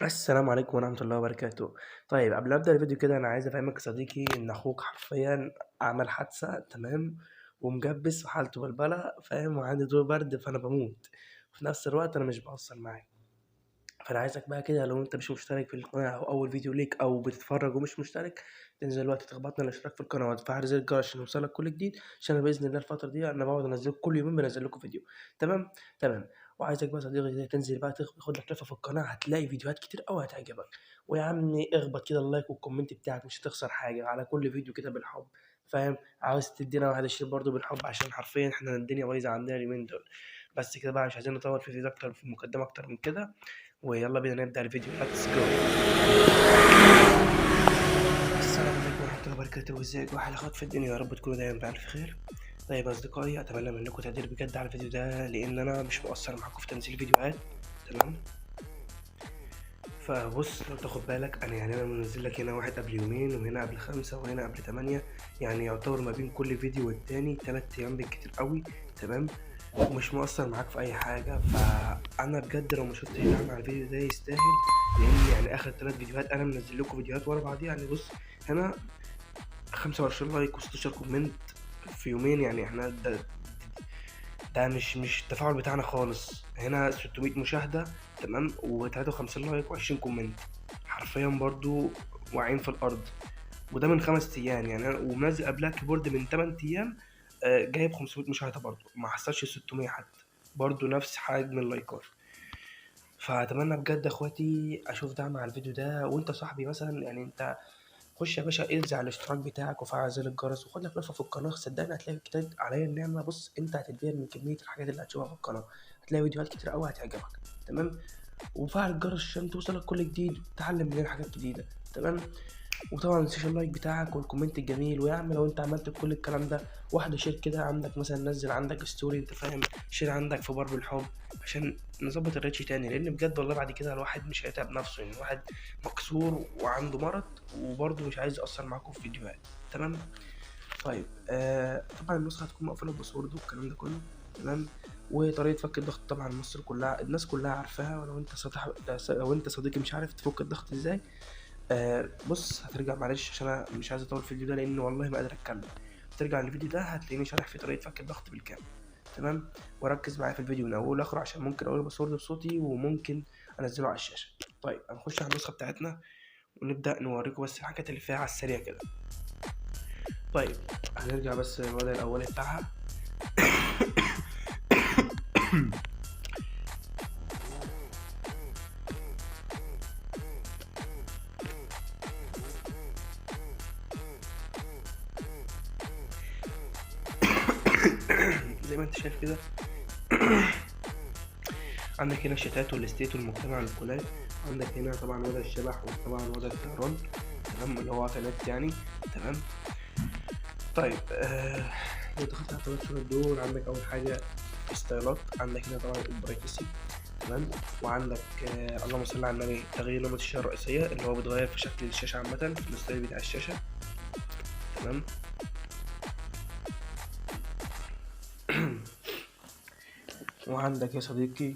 السلام عليكم ورحمة الله وبركاته. طيب قبل ما أبدأ الفيديو كده أنا عايز أفهمك يا صديقي إن أخوك حرفيًا عمل حادثة، تمام، ومجبس وحالته بالبلة، فاهم، وعندي دور برد فأنا باموت، وفي نفس الوقت أنا مش باقصر معاك. فأنا عايزك بقى كده لو أنت مش مشترك في القناة أو أول فيديو ليك أو بتتفرج ومش مشترك، تنزل دلوقتي تخبطنا الاشتراك في القناة وتفعل زر الجرس عشان يوصلك كل جديد، عشان أنا بإذن الله الفترة دي أنا باقعد أنزل كل يومين بانزل لكم فيديو، تمام؟ تمام. وعايزك بقى يا صديقي كده تنزل بقى تاخد لك لفة في القناة، هتلاقي فيديوهات كتير أوي هتعجبك. ويا عمي اخبط كده ال like وال comment بتاعك، مش هتخسر حاجة على كل فيديو كده بالحب، فاهم؟ عاوز تدينا واحد share برضه بالحب عشان حرفيا احنا الدنيا بايظة عندنا اليومين دول. بس كده بقى مش عايزين نطول في الفيديو أكتر، في المقدمة أكتر من كده، ويلا بينا نبدأ الفيديو. let's go. السلام عليكم ورحمة الله وبركاته، وازيكم أحلى اخوات في الدنيا، يا رب تكونوا دايما بألف خير. طيب أصدقائي، أتمنى منكم تقدير بجد على الفيديو ده، لأن أنا مش مقصر معاكم في تنزيل فيديوهات، تمام؟ فبص لو تاخد بالك أنا أنا منزل لك هنا واحد قبل يومين، وهنا قبل 5، وهنا قبل 8، يعني يعتبر ما بين كل فيديو والتاني 3 أيام بالكتير قوي، تمام؟ ومش مقصر معاك في أي حاجة. فأنا بجد لو ما شفتش دعم على الفيديو ده يستاهل، لأن آخر 3 فيديوهات أنا منزل لكم فيديوهات ورا بعضيها. بص هنا خمسة وعشرين like وستاشر comment في يومين، احنا ده مش التفاعل بتاعنا خالص. هنا ستمية مشاهدة، تمام، وتلاتة وخمسين like وعشرين comment، حرفيا برضو واقعين في الأرض. وده من 5 أيام، أنا ومنزل قبلها keyboard من 8 أيام، جايب 500 مشاهدة برضو، ما حصلش 600 حتى، برضو نفس حجم اللايكات. فأتمنى بجد يا إخواتي أشوف دعم على الفيديو ده. وأنت صاحبي مثلا، أنت خش يا باشا الزع الاشتراك بتاعك وفعل زر الجرس وخد لك لفه في القناه، صدقني هتلاقي كتير عليا النعمه. بص انت هتتبهر من كميه الحاجات اللي هتشوفها في القناه، هتلاقي فيديوهات كتير قوي هتعجبك، تمام؟ وفعل الجرس عشان توصلك كل جديد وتتعلم مننا حاجات جديده، تمام؟ وطبعا ما تنساش ال like بتاعك وال comment الجميل. ويا عم لو انت عملت كل الكلام ده واحده share كده عندك، مثلا نزل عندك story، انت فاهم، share عندك في بار بالحب عشان نظبط ال reach تاني، لان بجد والله بعد كده الواحد مش هيتعب نفسه، الواحد مكسور وعنده مرض وبرضه مش عايز يقصر معاكم في فيديوهات، تمام؟ طبعا النسخه هتكون مقفوله ب password والكلام ده كله، تمام؟ وطريقه فك الضغط طبعا مصر كلها الناس كلها عارفاها، ولو انت صديق، لو انت صديقي مش عارف تفك الضغط ازاي، بص هترجع، معلش عشان انا مش عايز اطول في الفيديو ده لان والله ما قادر اتكلم، ترجع للفيديو ده هتلاقيني شارح في طريقه فك الضغط بالكامل، تمام؟ وركز معايا في الفيديو من اوله لاخره عشان ممكن اقول password بصوتي وممكن انزله على الشاشه. هنخش على النسخه بتاعتنا ونبدا نوريكم بس الحاجات اللي فيها على السريع كده. هنرجع بس للوضع الاولي بتاعها. زي ما انت شايف كده عندك هنا الشتات والستيت والمجتمع والكولات، عندك هنا طبعا وضع الشبح وطبعا وضع الطيران، تمام، اللي هو عطلات يعني، تمام. لو دخلت على الثلاث شروط دول عندك اول حاجه ستايلات، عندك هنا طبعا البرايفسي، تمام، وعندك اللهم صل على النبي تغيير نمط الشاشه الرئيسيه اللي هو بيتغير في شكل الشاشه عامه، في ال style بتاع الشاشه، تمام. وعندك يا صديقي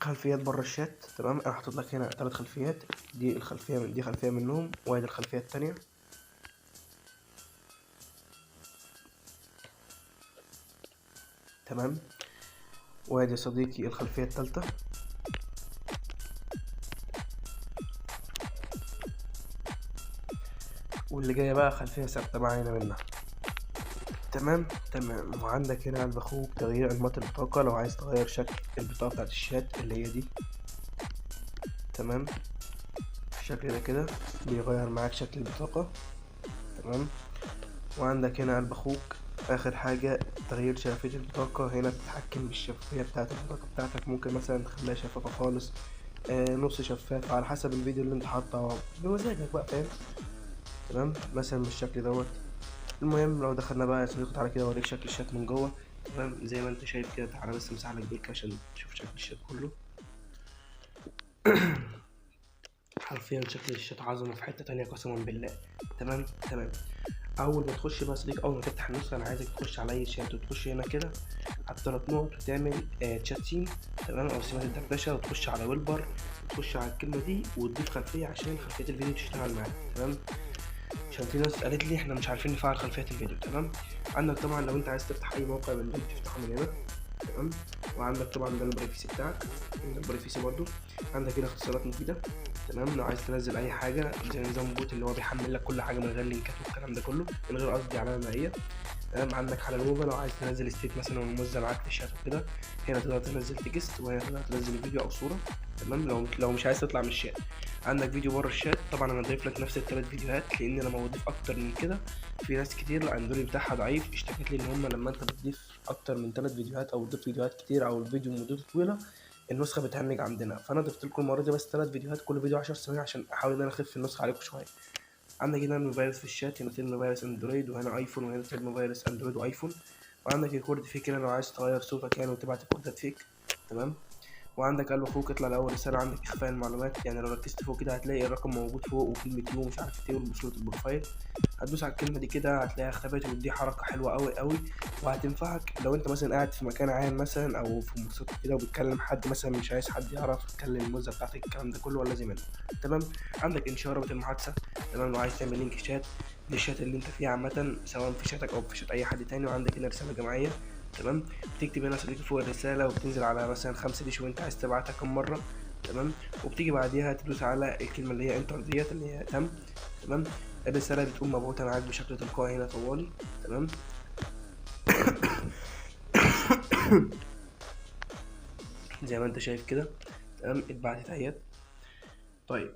خلفيات بره الشات، تمام. انا حاطط لك هنا 3 خلفيات، دي الخلفيه من دي خلفيه منهم، وادي الخلفيه التانية، تمام، وادي يا صديقي الخلفيه التالتة، واللي جايه بقى خلفيه ثابته بقى هنا منها، تمام تمام. وعندك هنا قلب اخوك تغيير انماط البطاقه لو عايز تغير شكل البطاقه بتاعت الشات اللي هي دي، تمام، بالشكل ده كده بيغير معاك شكل البطاقه، تمام. وعندك هنا قلب اخوك اخر حاجه تغيير شفافيه البطاقه، هنا بتتحكم بالشفافيه بتاعت البطاقه بتاعتك، ممكن مثلا تخليها شفافه خالص، نص شفاف على حسب الفيديو اللي انت حاطه بمزاجك بقى، فاهم، تمام، مثلا بالشكل دوت. المهم لو دخلنا بقى يا صديقي تعالى كده اوريك شكل الشات من جوه، تمام، زي ما انت شايف كده. تعالى بس امسح لك بيك عشان تشوف شكل الشات كله. حرفيا شكل الشات عظمه في حته تانية قسما بالله، تمام تمام. اول ما تخش بقى صديق، اول ما تفتح النسخة انا عايزك تخش على اي شات وتخش هنا كده على الثلاث نقط وتعمل chat theme، تمام، او سمات الدردشة، وتخش على wallpaper وتخش على الكلمة دي وتضيف خلفية عشان خلفية الفيديو تشتغل معاك، تمام، عشان في ناس قالت لي احنا مش عارفين نفعل خلفية الفيديو. تمام، عندك طبعا لو انت عايز تفتح اي موقع من دول تفتحه من هنا، تمام. وعندك طبعا ده ال privacy بتاعك، ده ال privacy برضو. عندك هنا اختصارات مفيدة، تمام، لو عايز تنزل اي حاجة زي نظام bot اللي هو بيحمل لك كل حاجة من غير لينكات والكلام ده كله، من غير قصدي علامة مائية، تمام. عندك على الموبا لو عايز تنزل state مثلا وموزع معاك في الشات وكده، هنا تقدر تنزل text وهنا تقدر تنزل فيديو او صوره، تمام، لو مش عايز تطلع من الشات. عندك فيديو بره الشات، طبعا انا ضايف لك نفس الثلاث فيديوهات لان لما بضيف اكتر من كده في ناس كتير الاندرويد بتاعها ضعيف اشتكت لي ان هم لما انت بتضيف اكتر من 3 فيديوهات او تضيف فيديوهات كتير او الفيديو مدته طويلة النسخة بتهنج عندنا. فانا ضفت لكم المرة دي بس 3 فيديوهات كل فيديو 10 ثواني عشان احاول ان انا اخف النسخة عليكم شوية. عندك هنا فيروس في الشات، هنا تلم فيروس اندرويد وهنا ايفون، وهنا تلم فيروس اندرويد وايفون. وعندك record fake هنا لو عايز تغير صوتك يعني وتبعت ريكوردات fake، تمام. وعندك قلب اخوك اطلع لاول رسالة. عندك اخفاء المعلومات، يعني لو ركزت فوق كده هتلاقي الرقم موجود فوق وكلمه you ومش عارف ايه وصوره ال profile، هتدوس على الكلمة دي كده هتلاقيها اختفت. ودي حركة حلوة قوي قوي وهتنفعك لو انت مثلا قاعد في مكان عام مثلا او في مواصلات كده وبتكلم حد مثلا مش عايز حد يعرف تكلم الموزه بتاعتك الكلام ده كله ولا زي منه، تمام. عندك انشاء رابط المحادثة، تمام، لو عايز تعمل link chat لل chat اللي انت فيه عامة سواء في شاتك او في شات اي حد تاني. وعندك هنا رسالة جماعية، تمام، بتكتب هنا صديقي فوق الرسالة وبتنزل على مثلا 5 دي وانت عايز تبعتها كم مرة، تمام، وبتيجي بعديها تدوس على الكلمة اللي هي enter ديت اللي هي تم، تمام. الرسالة بتقوم مبعوثه معاك بشكل تلقائي هنا طوالي، تمام. زي ما انت شايف كده، تمام، اتبعتت اهيت. طيب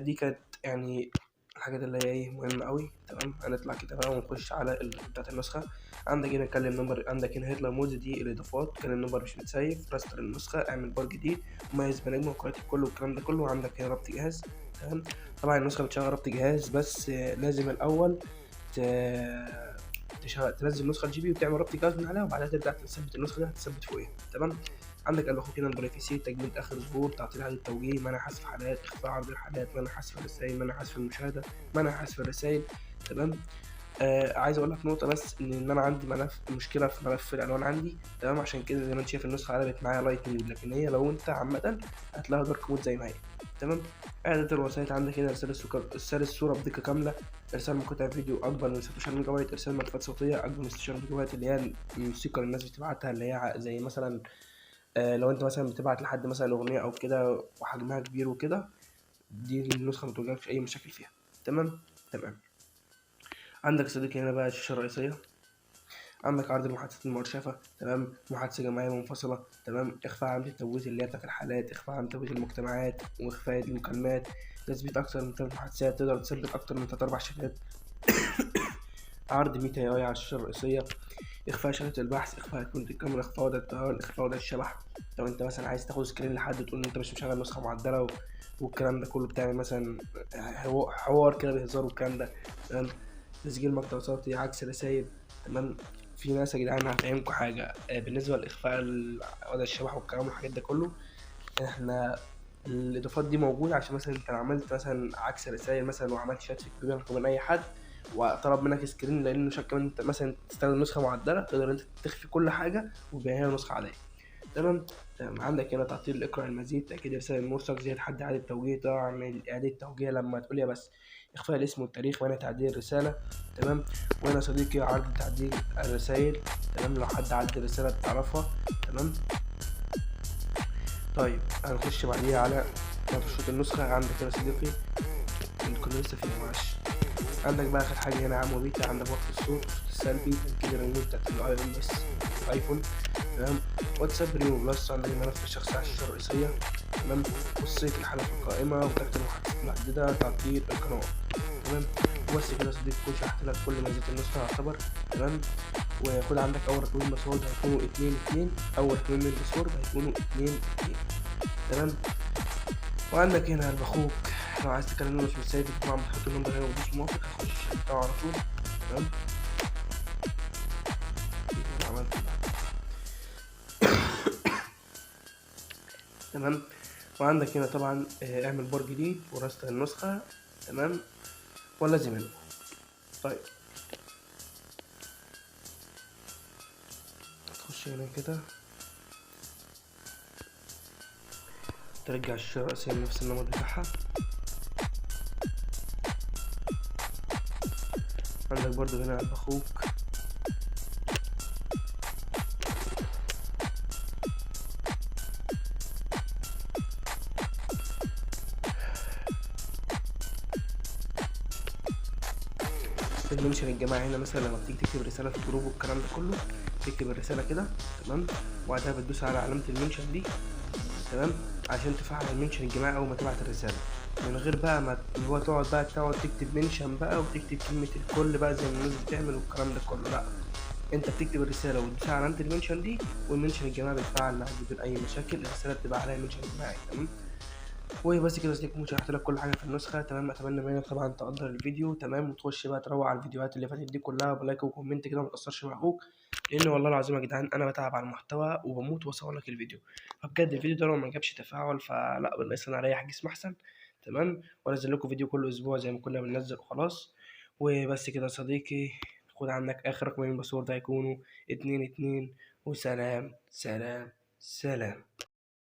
دي كانت يعني الحاجات اللي هي ايه مهمة قوي، تمام. هنطلع كده بقى ونخش على بتاعة النسخة. عندك هنا كلم number، عندك هنا هتلر mods دي الاضافات، كلم number مش متسيف، restart النسخة، اعمل بار جديد، مميز بنجمة وقراءة الكل والكلام ده كله. وعندك هنا ربط جهاز، تمام. طبعا النسخة بتشغل ربط جهاز بس لازم الأول تنزل نسخة GB وتعمل ربط جهاز من عليها وبعدها ترجع تثبت النسخة دي هتثبت فوقيها، تمام. عندك قال اخوك هنا ال privacy، تجميد اخر ظهور، تعطيل اعاده التوجيه، منع حذف حالات، اخفاء عرض الحالات، منع حذف الرسائل، منع حذف المشاهدة، منع حذف الرسائل، تمام. عايز اقول لك نقطة بس ان انا عندي ملف مشكلة في ملف الالوان عندي، تمام، عشان كده زي ما انت شايف النسخة قلبت معايا light mode، لكن هي لو انت عامة هتلاقيها dark mode زي ما هي، تمام. اعداد الوسائط عندك هنا ارسال الصورة بدقة كاملة، ارسال مقاطع فيديو اكبر من 16 ميجا بايت، ارسال ملفات صوتية اكبر من 16 ميجا بايت اللي هي الموسيقى اللي الناس بتبعتها اللي هي زي مثلا لو انت مثلا بتبعت لحد مثلا اغنية او كده وحجمها كبير وكده، دي النسخة ما تواجهكش اي مشاكل فيها، تمام تمام. عندك صديقي هنا بقى الشاشة الرئيسية، عندك عرض المحادثات المؤرشفه، تمام، محادثة جماعية منفصلة، تمام، اخفاء علامة التبويب اللي هي بتاعت الحالات، اخفاء علامة تبويب المجتمعات واخفاء المكالمات، تثبيت اكثر من 3 محادثات، تقدر تثبت اكثر من 3 4 شاشات، عرض Meta AI على الشاشة الرئيسية، اخفاء شاشة البحث، اخفاء ايقونة الكاميرا، اخفاء وضع الطيران، اخفاء وضع الشبح. لو انت مثلا عايز تاخد screen لحد تقول ان انت مش مشغل نسخه معدله والكلام ده كله، بتعمل مثلا حوار كده بهزار والكلام ده، تمام. تسجيل مقطع صوتي، عكس رسائل، تمام. في ناس يا جدعان هفهمكم حاجة، بالنسبة لاخفاء وضع الشبح والكلام والحاجات ده كله، احنا الاضافات دي موجودة عشان مثلا انت عملت مثلا عكس رسائل مثلا وعملت شات في بينك وبين اي حد وطلب منك screen لانه شك ان انت مثلا تستخدم نسخه معدله، تقدر انت تخفي كل حاجة وتبينها نسخه عادية، تمام تمام. عندك هنا تعطيل اقرا المزيد، تاكيد ارسال المرسل، زيادة حد اعاده توجيه، تعمل اعاده توجيه لما تقول يا بس، اخفاء الاسم والتاريخ، وهنا تعديل الرسالة، تمام. وهنا صديقي عرض تعديل الرسائل، تمام، لو حد عدل الرسالة بتعرفها، تمام. طيب هنخش بعديها على شروط النسخة. عندك هنا صديقي كنا لسه فيها، معلش. عندك بقى اخر حاجة هنا عام وبيتا، عندك وقف الصوت، الصوت السلبي، تنكيل الريموت بتاعت ال iOS ايفون، تمام، واتساب Premium Plus، عندك الملف الشخصي على الشاشة الرئيسية، تمام، خصوصية الحالة في القائمة، وتحت المحادثات المحددة، تعطيل القنوات، تمام. وبس كده يا صديقي، كل شرحت لك كل ميزات النسخة يعتبر، تمام. وخد عندك اول رقمين password هيكونوا 2 2، اول رقمين من ال password هيكونوا 2 2، تمام. وعندك هنا البخوك لو عايز تكلمني مش متسيب، طبعا بتحط ال number هنا وتدوس موافق هتخش الشات بتاعه على طول، تمام. عملت تمام. وعندك هنا طبعا اعمل بار جديد ورست النسخة، تمام، ولا زي منه. طيب تخش هنا كده ترجع الشاشة الرئيسية لنفس النمط بتاعها. عندك برضو هنا قلب اخوك. ال mention الجماعي هنا مثلا لما بتيجي تكتب رسالة في group والكلام ده كله، تكتب الرسالة كده تمام، وبعدها بتدوس على علامة ال mention دي تمام عشان تفعل ال mention الجماعي اول ما تبعت الرسالة، من غير بقى ما هو تقعد تكتب mention بقى وتكتب كلمة الكل بقى زي ما الناس بتعمل والكلام ده كله. لا، انت بتكتب الرسالة وتدوس على علامة ال mention دي، وال mention الجماعي بيتفعل معاك بدون اي مشاكل، الرسالة بتبقى عليها mention جماعي تمام. وبس كده يا صديقي، شرحت لك كل حاجة في النسخة تمام. اتمنى منك طبعا تقدر الفيديو تمام، وتخش بقى تروح على الفيديوهات اللي فاتت دي كلها ب like و comment كده، وما تقصرش مع اخوك، لان والله العظيم يا جدعان انا بتعب على المحتوى وبموت واصور لك الفيديو. فبجد الفيديو ده لو ما جابش تفاعل فلا، بالنسبة انا اريح جسمي احسن تمام، وانزل لكم فيديو كل اسبوع زي ما كنا بننزل وخلاص. وبس كده يا صديقي، خد عندك اخر رقمين password هيكونوا 2 2، وسلام سلام سلام.